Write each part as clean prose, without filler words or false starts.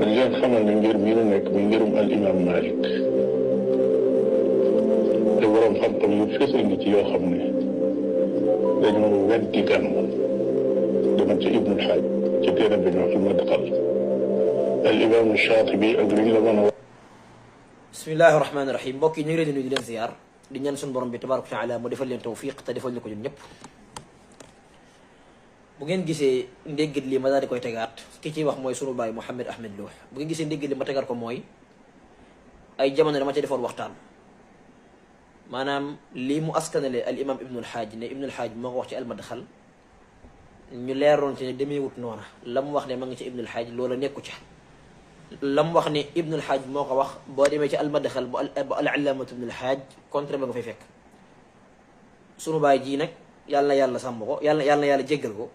dañ leen xamal ne ngir mii nu nekk muy ngirum al imam Malik te borom xam-xam yu fese ngi ci yoo xam ne dañoo weddi gàmm demal ci Ibnul Xaaj ci téere bi ñoo fi madxal al imam Shaatibi ak li ñu la mën a wax. bismillahi rahmaani rahim mbokk yi ñu ngi leen di nuyu di leen ziar di ñaan suñu borom bi tabaaraka wa taala mu defal leen tawfiq te defal ñu ko ñun ñëpp. bu ngeen gisee ndéggat lii ma daal di koy tegaat ki ciy wax mooy sunu baay Mouhamed Ahmed Lo bu ngeen gisee ndéggat li ma tegaat ko mooy ay jamono dama ca defoon waxtaan maanaam lii mu askanale al imam Ibnul Xaaj ne Ibnul Xaaj moo ko wax ci almadxal ñu leeroon ci ne demeewut noona la mu wax ne ma ngi ci Ibnul Xaaj loola nekku ca la mu wax ne Ibnul Xaaj moo ko wax boo demee ci almadxal bu al allaamatu Ibnul Xaaj contre ba nga fay fekk sunu baay jii nag yàlla na yàlla sàmm ko yàlla na yàlla jéggal ko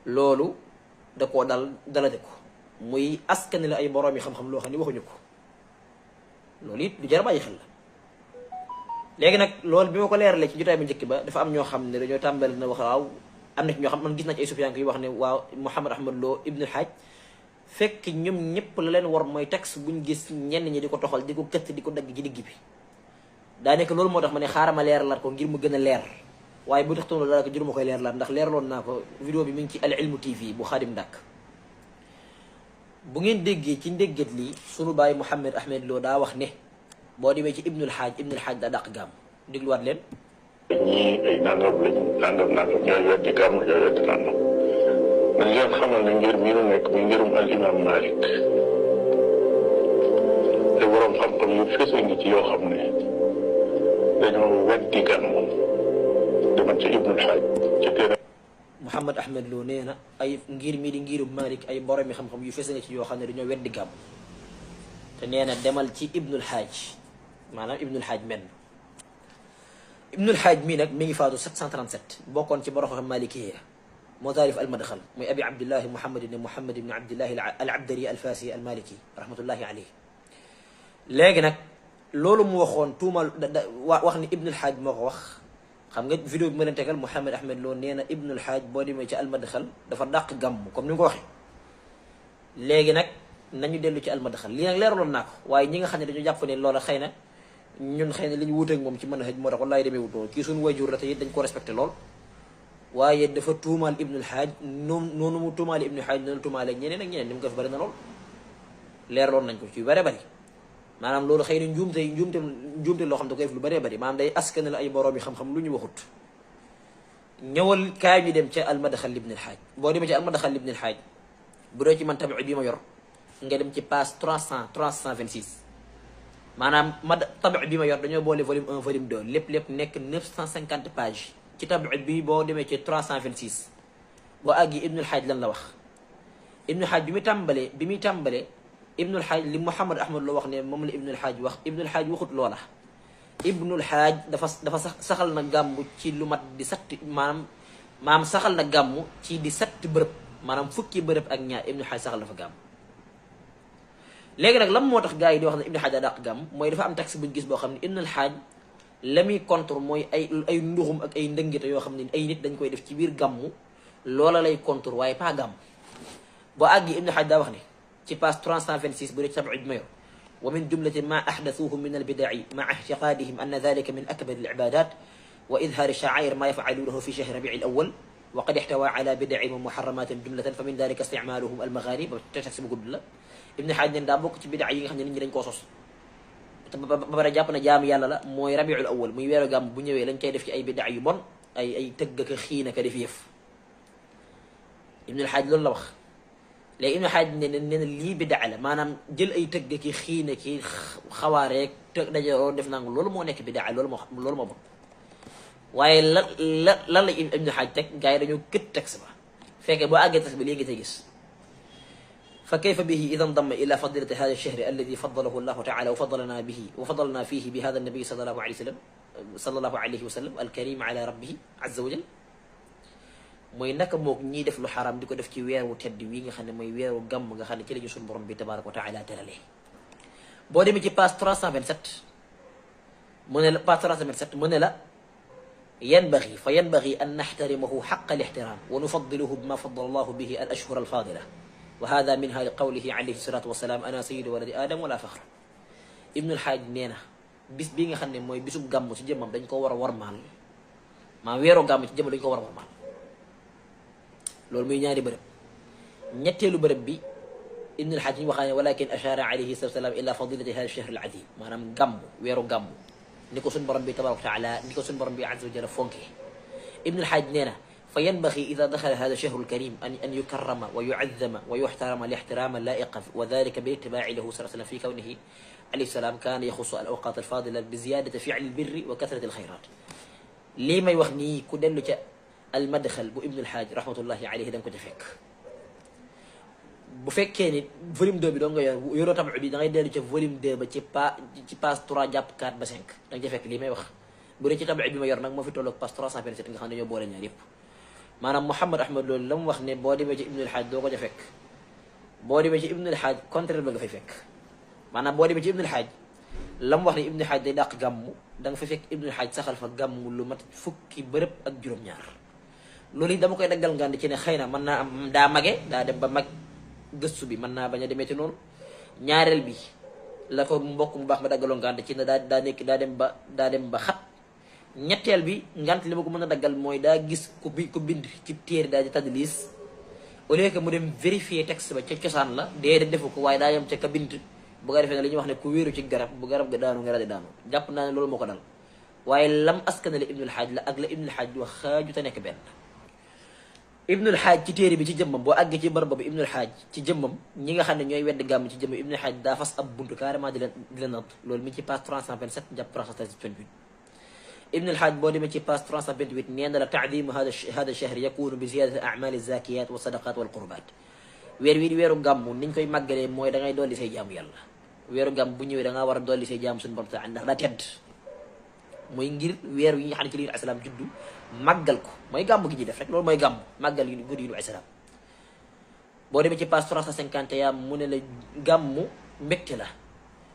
loolu da koo dalade ko muy askan la ay borom yi xam-xam loo xam ne waxuñu ko loolu it du jar a bàyyi xel la. léegi nag loolu bi ma ko leeralee ci jotaay bu njëkk ba dafa am ñoo xam ne dañoo tàmbali na wax waaw am na ci ñoo xam man gis naa ci ay sufiyank yu wax ne waaw Mouhamed Ahmed Lo Ibnul Xaaj fekk ñoom ñëpp la leen war mooy texte buñ gis ñenn ñi di ko toxal di ko këtt di ko dagg ci digg bi daa nekk loolu moo tax ma ne xaaral ma leeralaat ko ngir mu gën a leer. waaye bu taxtoon loolu daanaka jëruma koy leer laat ndax leeraloon naa ko vidéo bi mi ngi ci al ilmu tv bu xaadim ndàkk bu ngeen déggee ci ndéggat lii sunu baay Mouhamed Ahmed Lo daa wax ne boo demee ci Ibnul Xaaj daa dàq gàmm dégluwaat leen. ñii ay nangam lañu nangam ñooy weddi gàmm ñooy weddi nangam dañ leen xamal ne ngir mii nu nekk muy ngirum al imam Malik te borom xam-xam yu fese ngi ci yoo xam ne dañoo weddi gàmm. Mouhamed Ahmed Lo nee na ay ngir mi di ngirum Malik ay boromi xam-xam yu fese nga ci yoo xam ne dañoo weddi gàmm te nee na demal ci Ibnul Xaaj maanaam Ibnul Xaaj men Ibnul Xaaj mii nag mi ngi faatu 737 bokkoon ci borom xam Malikiya moo taalif almadxal muy abi abdillahi Mouhamed ibn Abdillahi al Abdari al Fasi al Maliki rahmatullahi alayhi. léegi nag loolu mu waxoon tuumal wax ni Ibnul Xaaj moo ko wax. xam nga vidéo bi ma leen tegal Mouhamed Ahmed Lo nee na Ibnul Xaaj boo demee ci almadxal dafa dàq gàmm comme ni nga ko waxee léegi nag nañu dellu ci almadxal lii nag leeraloon naa ko waaye ñi nga xam ne dañu jàpp ne loola xëy na ñun xëy na li ñu wuuteeg moom ci manhaj moo tax wallaay demee wutoo kii suñu wayjur la te it dañ ko respecté lool waaye dafa tuumaal Ibnul Xaaj noonu mu tuumaale Ibnul Xaaj noonu tuumaale ñeneen ak ñeneen ni mu ko fi bëri na lool leeraloon nañ ko ci bare bari maanaam loolu xëy na njuumte loo xam da koy def lu bëree bëri maanaam day askan la ay borom yi xam-xam lu ñu waxut ñëwal kaay ñu dem ca almadxal Ibnul Xaaj boo demee ci almadxal Ibnul Xaaj bu dee ci man tabi bi ma yor nga dem ci page 326 maanaam tabi bi ma yor dañoo boole volume 1 volume 2 lépp nekk 950 pages ci tabi bi boo demee ci 326 boo àggi Ibnul Xaaj lan la wax Ibnul Xaaj bi muy tàmbalee Ibnul Xaaj li Mouhamed Ahmed Lo wax ne moom la Ibnul Xaaj wax Ibnul Xaaj waxut loola Ibnul Xaaj dafa saxal na gàmm ci lu mat di satti maanaam saxal na gàmm ci di satti bërëb maanaam fukki bërëb ak ñaar Ibnul Xaaj saxal dafa gàmm. léegi nag lan moo tax gars yi di wax ne Ibnul Xaaj daa dàq gàmm mooy dafa am texte buñ gis boo xam ne Ibnul Xaaj la muy contre mooy ay nduxum ak ay ndëngite yoo xam ne ay nit dañ koy def ci biir gàmm loola lay contre waaye pas gàmm boo àggi Ibnul Xaaj daa wax ne ci page 326 bu dee ci tabi bi ma yor wa min jumlati ma ahdathuhu min albidaci maa ictiqadihim anna dalika min akbar alcibadat wa idhaari shacair ma yafcaluunahu fi shahri rabici alawal wa qad ixtawa ala bidacin wa muharamatin jumlatan fa min dalika isticmaaluhum almaghani ba texte bu gudd la Ibn Xaaj ne daa bokk ci bidac yi nga xam ne nit ñi dañ koo sos te ba pare jàpp na jaamu yàlla la mooy rabiul awal muy weeru gàmm bu ñëwee lañ koy def ci ay bidac yu bon ay tëgg ka xiin aka def yëf Ibn Xaaj loolu la wax léegi Ibnul Xaaj ne na lii bidaa la maanaam jël ay tëgg ki xiine ki xawaareeg të dajaroo def nangu loolu moo nekk bidaa loolu moo bon waaye lan la Ibnul Xaaj teg gars yi dañoo kët texte ba fekkee boo àggee texte ba léegi nga gis fa kayfa bihi idan damma ila fadilati hada alchahri alladi fadalahu allahu taala wa fadalna fihi bi hada annabi sallallahu alayhi wa sallam alkarim ala rabbihi azza wa jal mooy naka mook ñiy def lu xaram di ko def ci weeru tedd wi nga xam ne mooy weeru gàmm nga xam ne ci la ñu suñu borom bi tabaraka wa taala teralee boo demee ci page 327 mu ne la page 327 mu ne la yanbaghi an naxtarimahu xaqa al ixtiram wa nufadiluhu bima fadala allahu bihi al ashhur al fadila wa hada minha li qawlihi alayhi salatu wasalaam ana sayyidu waladi adam wala faxr. Ibnul Xaaj nee na bis bii nga xam ne mooy bisub gàmm ci jëmmam dañ ko war a warmaal, maa weeru gàmm ci jëmmam dañ ko war a warmaal. loolu muy ñaari bërëb. ñetteelu bërëb bi Ibnul Xaaj ñu waxaa ne walakin ashara alayhi salatu wasalaam ila fadilati hada shahr al azim, maanaam gàmm weeru gàmm ni ko suñ borom bi tabaraka wa taala ni ko suñ borom bi azza wa jalla fonkee. Ibnul Xaaj nee na fa yanbaxi ida daxala hada shahru lkarim an yukarrama wa yuazzama wa yuxtarama lixtirama laiqa wa dalika bi itibaaci lahu sallallahu alayhi wa sallam fi kawnihi alayhi salaam kaana yaxusu al awqat alfadila bi ziyadati fi'li albirri wa kasrati alxayrat. lii may wax nii ku dellu ca almadxal bu Ibnul Xaaj rahmatullahi alayhi da nga ko ca fekk. bu fekkee ni volume 2 bi doo nga yoroo tabax bi da ngay dellu ca volume 2 ba ci page 3 jàpp 4 ba 5 da nga ca fekk lii may wax. bu dee ci tabax bi ma yor nag moo fi tolloog page 327 nga xam ne ñoo boole ñaar yëpp. maanaam Mouhamed Ahmed loolu la mu wax ne boo demee ci Ibnul Xaaj doo ko ca fekk. boo demee ci Ibnul Xaaj contraire ba nga fay fekk. maanaam boo demee ci Ibnul Xaaj la mu wax ne Ibnul Xaaj day dàq gàmmu da nga fay fekk Ibnul Xaaj saxal fa gàmmu lu mat fukki bërëb ak juróom-ñaar. loolu it dama koy daggal ngànd ci ne xëy na mën naa am daa mage daa dem ba mag gëstu bi mën naa bañ a demee ci noonu. ñaareel bi la ko mbokk mu baax ma daggaloo ngànd ci ne daa dem ba xat. ñetteel bi ngant li ma ko mën a daggal mooy daa gis ku bind ci téere daal di tadlis au lieu que mu dem vérifier texte ba ca cosaan la déedéet defu ko waaye daa yem ca ka bind bu nga defee ne li ñuy wax ne ku wéeru ci garab bu garab ga daanu nga daal di daanu. jàpp naa ne loolu moo ko dal waaye lam askanale Ibnul Xaaj la ak la Ibnul Xaaj wax xaaju te nekk benn. Ibnul Xaaj ci téere bi ci jëmmam boo àggee ci barab bi Ibnul Xaaj ci jëmmam ñi nga xam ne ñooy wedd gàmm ci jëmmam Ibnul Xaaj daa fas ab buntu carrément di leen natt loolu mi ci page 327 jàpp 328. Ibnul Xaaj boo demee ci page 328 nee na la taadimu hada shahr yakunu bi ziyadati amali zakiyat wa sadaqat wal qurbat. weer wi di weeru gàmm niñ koy màggalee mooy da ngay dolli say jaamu yàlla. weeru gàmm bu ñëwee da ngaa war a dolli say jaamu suñu borom taala ndax daa tedd mooy ngir weer yi nga xam ne ci li asalaam juddu màggal ko mooy gàmm gi ñuy def rek loolu mooy gàmm màggal yu guddi yu asalaam. boo demee ci page 351 mu ne la gàmmu mbégte la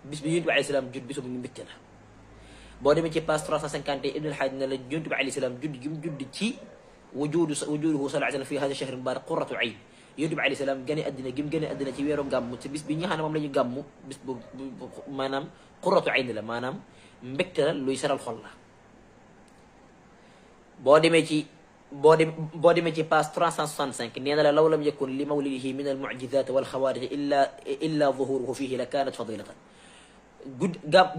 bis bi yonent bi alayhi salaam judd bisu mbégte la. boo demee ci page 350 Ibnul Xaaj ne la yonent bi alayhi salaam judd gi mu judd ci wujuduhu sallallahu alayhi wa sallam fi hada shahr mubarak qurratu ayn. yonent bi alayhi salaam gane addina gi mu gane addina ci weeru gàmm ci bis bi ñi nga xam ne moom la ñu gàmm bis bu maanaam qurratu ayn la maanaam mbégte la luy saral xol la. boo demee ci page 365 nee na la law lam yakun li mawlidihi min al mu'jizat wal xawaarij illa zuhuruhu fihi la kanat fadilatan.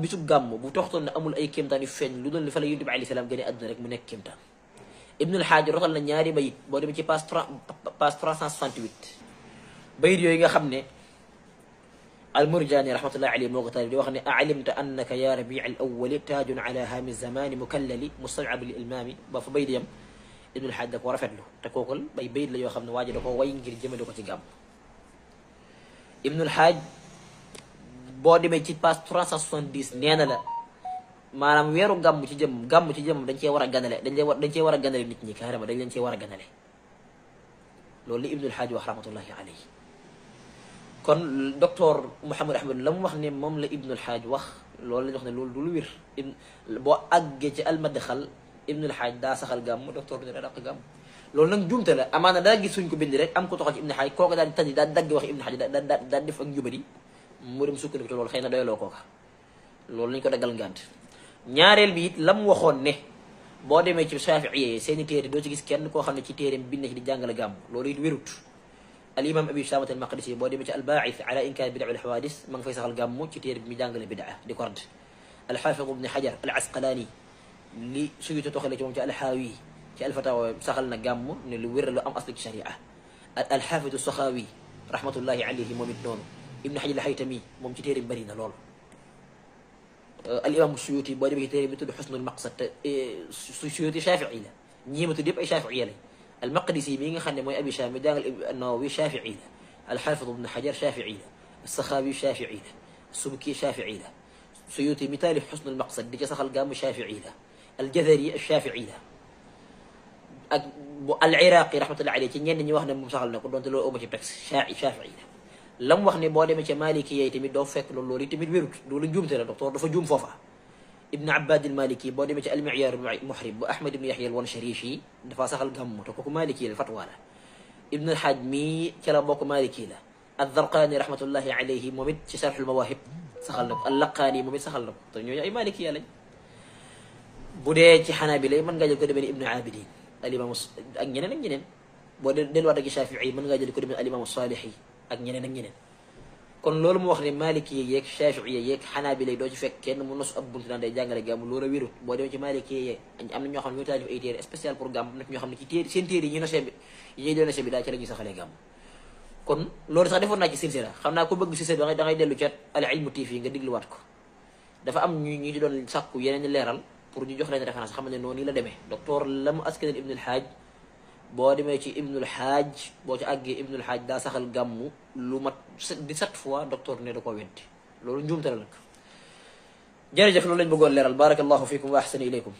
bisub gàmm bu toxtoon ne amul ay kéemtaan yu feeñ lu doon li fa la yonent bi alayhi salaam gën a àdduna rek mu nekk kéemtaan. Ibnul Xaaj rotal na ñaari bayit boo demee ci page 368 bayit yooyu nga xam ne al-Murjaani rahmatullahi alayhi moo ko taalif di wax ne alimta annaka ya rabii al awwali taajun ala haami zamani mukallali mustawab lil ilmaami ba fa bayit yam Ibnul Xaaj da koo rafetlu te kookul bayit la yoo xam ne waa ji da koo way ngir jëmale ko ci gàmm. Ibnul Xaaj boo demee ci page 370 nee na la maanaam weeru gàmm ci jëmm dañ cee war a ganale dañ cee war a ganale nit ñi carrément dañ leen cee war a ganale loolu li Ibnul Xaaj wax rahmatullahi alayhi. kon docteur Mouhamed Ahmed la mu wax ne moom la Ibnul Xaaj wax loolu la ñu wax ne loolu du lu wér. boo àggee ci almadxal Ibnul Xaaj daa saxal gàmm docteur bi ne daa dàq gàmm loolu nag jumte la amaana daa gis suñ ko bind rek am ko toxal ci Ibnul Xaaj kooku daal di tànn daal dagg wax Ibnul Xaaj daal def ak njubadi mu dem sukkandiku te loolu xëy na doyloo kooka loolu lañ ko daggal ngànt. ñaareel bi it la mu waxoon ne boo demee ci Shaafi'i seeni téere doo ci gis kenn koo xam ne ci téereem bind ci di jàngale gàmm loolu it wérut. al imam abi Shaamat al Maqdisi boo demee ci al Baa'is ala inkaar bida wal hawaadis ma nga fay saxal gàmm ci téere bi mi jàngale bidaa di ko radd. al Xaafid ibn Hajar al Asqalaani li Suyuuti toxale ci moom ci al Haawi ci al Fataawa saxal na gàmm ne lu wér lu am asli ci sharia. al Xaafid as-Saxaawi rahmatullahi alayhi moom it noonu. Ibn Hajar al-Haytami moom ci téere bi bëri na lool. al imam Suyuuti boo demee ci téere bi tudd Xusnul Maqsad te Suyuuti Shaafi'i la ñii ma tudd yëpp ay Shaafi'i lañ. al Maqdisi mi nga xam ne mooy abi Shaam mi jàngal an-Nawawi Shaafi'i la. al Xaafid ibn Hajar Shaafi'i la. as-Saxaawi Shaafi'i la. as-Subki Shaafi'i la. Suyuuti mi taalif Xusnul Maqsad di ca saxal gàmmu Shaafi'i la. al Jazari Shaafi'i la. ak bu al Iraaqi rahmatullahi alayhi ci ñenn ñi wax ne moom saxal na ko donte loolu amu ci texte Shaafi'i la. lam wax ne boo demee ca Maliki yey tamit doo fekk loolu tamit wérut loolu njuumte la docteur dafa juum foofa. Ibn Abbad al Maliki boo demee ci al Mi'yar al Muhrib bu Ahmad ibn Yahya al Wansharishi dafa saxal gàmm te kooku Maliki la fatwa la. Ibn al Hajj mii ca la bokk Maliki la ad-Darqaani rahmatullahi alayhi moom it ci Sharhul Mawaahib saxal na ko al-Laqaani moom it saxal na ko te ñooñu ay maliki lañ. bu dee ci Xanaabila mën ngaa jël ko demee ni Ibnu Abidin al-Imam ak ñeneen ak ñeneen. boo delluwaat ak Shaafi'i mën ngaa jël ko demee al-Imam Saalihi ak ñeneen ak ñeneen. kon loolu mu wax ne maliki yeeg Shaafi'i yeeg Xanaabila doo ci fekk kenn mu nos ab buntu naan day jàngale gàmm loolu a wérut. boo demee ci maliki yeeg am na ñoo xam ne ñoo taalif ay téere spécial pour gàmm nag ñoo xam ne ci téere seen téere yi ñuy nosee bi yi ñuy doon nosee bi daal ci la ñuy saxalee gàmm. kon loolu sax defoon naa ci silsila xam naa ko bëgg silsila da ngay dellu ci al ilmu TV nga digluwaat ko dafa am ñu ci doon sàkku yeneen leeral pour ñu jox leen référence xam ne noonu la demee docteur la mu askanal Ibnul Haaj boo demee ci Ibnul Haaj boo ci àggee Ibnul Haaj daa saxal gàmmu lu mat 17 fois docteur ne da koo weddi loolu njuumte la nag jërëjëf loolu lañ bëggoon leeral barakallahu fikum wa ahsana ilaykum